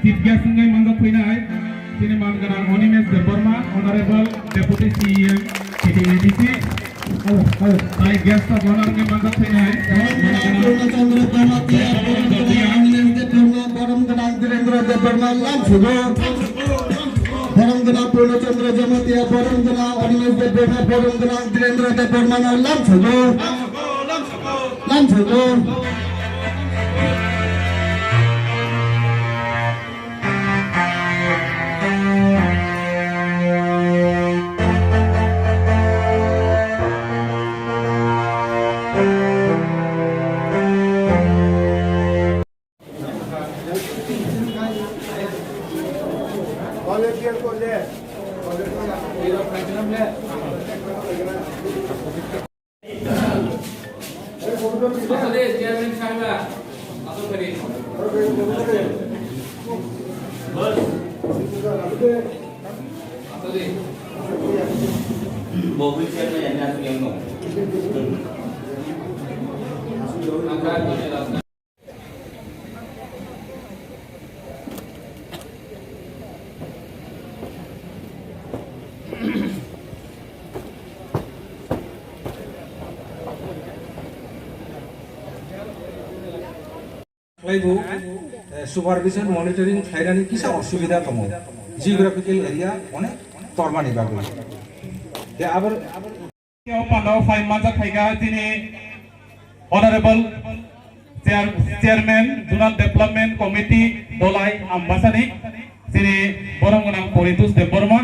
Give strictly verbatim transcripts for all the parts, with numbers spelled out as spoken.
Chief guest wngwi manjak phainai chini man gwnang Animesh Debbarma, Honorable Deputy C E M T T A D C. Tai guest of honor wngwi manjak phainai Purna Chandra Jamatia, Borom gwnang Debbarma, Borom gwnang Dhirendra Debbarma, lamsugo. Borom gwnang Purna Chandra Jamatia, Borom gwnang Animesh Debbarma, Borom gwnang Dhirendra Debbarma no lamsugo. Lamsugo. Khlaibu, eh, supervision monitoring khlainani kisa osubida tongo, geographical area onek tormani bagwi. Tei abo O panda o phai manjak phaikha chini Honorable Chair-, Chairman Zonal Development Committee Dolai Ambasani chini borom gwnang Poritos Debbarma,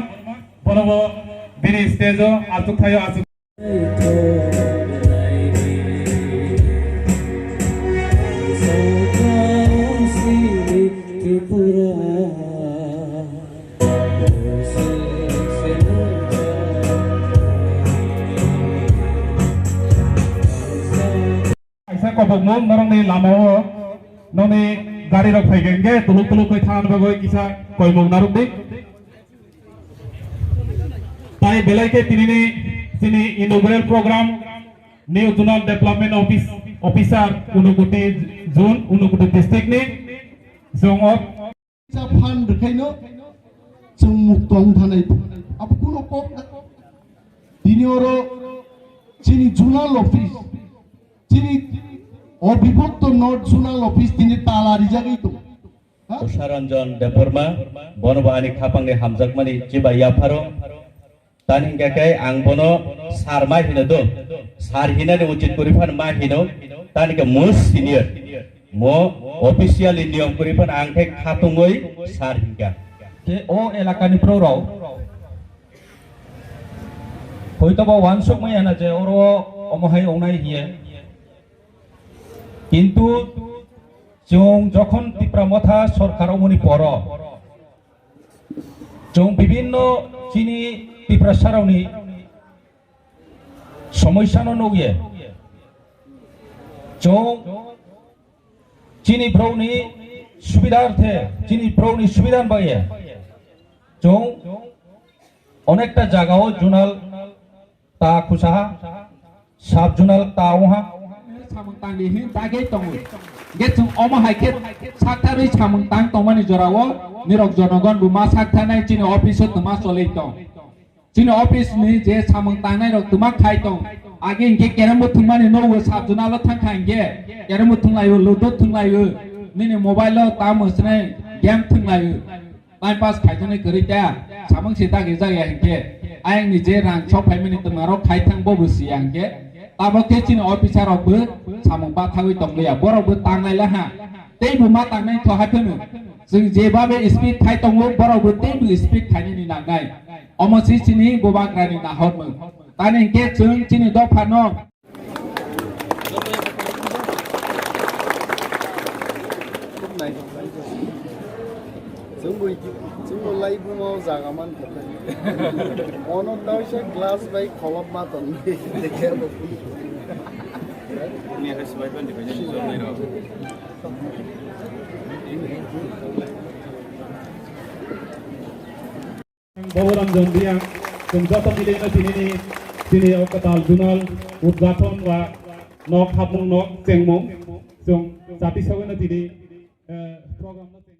bono bo bini stage o achuk thaio achuk. Kaisa kobokmung norokni lamao nokni gari rok phaikha hinkhe tuluk tuluk khe thangna bagwi kisa koimung narwkdi. Tai belai khe tinini chini inaugural program New Zonal Development Office, Officer Unakoti Zone, Unakoti District ni song of Sa phan rwkhaino chwng mukto wng thanai. Abo kuno kok na. Bini oro chini zonal office, chini Abhibhakta North Zonal Office tini tala rijagwi tongo. Ha? Usha Ranjan Debbarma, bono bo ani khapangni hamjakmani chiba yapharo. Tani hingka khe ang bono sir ma hino do, sir hinani uchit kwrwi phano ma hino, tani khe most senior, mo officially niyom kwrwi phano ang khe khatungwi sir hinka. Khe o elakani borok rok hoito bo uansuk maya na je oro omo hai ongnai hiye, kintu chwng jokhon Tipra Motha sorkar omoni poro, chwng bibinno chini Tiprasarokni somosya no nukye. Chwng chini borokni subidharthe, chini borokni subidhan bagwi chwng onekta jagao zonal ta khusaha, sub zonal ta ongha. Samung tangdi hin dagwi tongo. Hingke chwng omo hai khe saktharwi samung tang tongmani jorao nirok jonogon bo ma saktharnai chini office o twma choli tong. Chini office ni je samung tangnai rok twma khai tong. Age hingke kerem bo thwngmani nogo sub zonal o thangkha hingke kerem bo thwnglaio, ludo thwnglaio, nini mobile o tamo swnai game thwnglaio. Time pass khaithani kwrwi ta, samung se dagi jagya hinkhe, ayang ni je rang sok phaimani twma rok khai thang bo bo siya hinkhe, tabo khe chini officer rok bo samung bathawi tongliya, borok bo tanglai laha, tei bo ma tangnai tho hai phano, chwng je babe speed khai tongo, borok bo tei bo speed khainani nangnai, omo se chini bubagrani nahormung, tani hinkhe chwng chini dopha no. Chwngbo, chwngbo laibuma o jaga mankha. Ono taisa glass bai kholop ma tong. Bobo Ranjan Reang, chwng joto mileino tinini, tini o kwtal zonal udghaton ba nok hapmung nok chengmung, chwng jati sagwino tini, eh, program no cheng-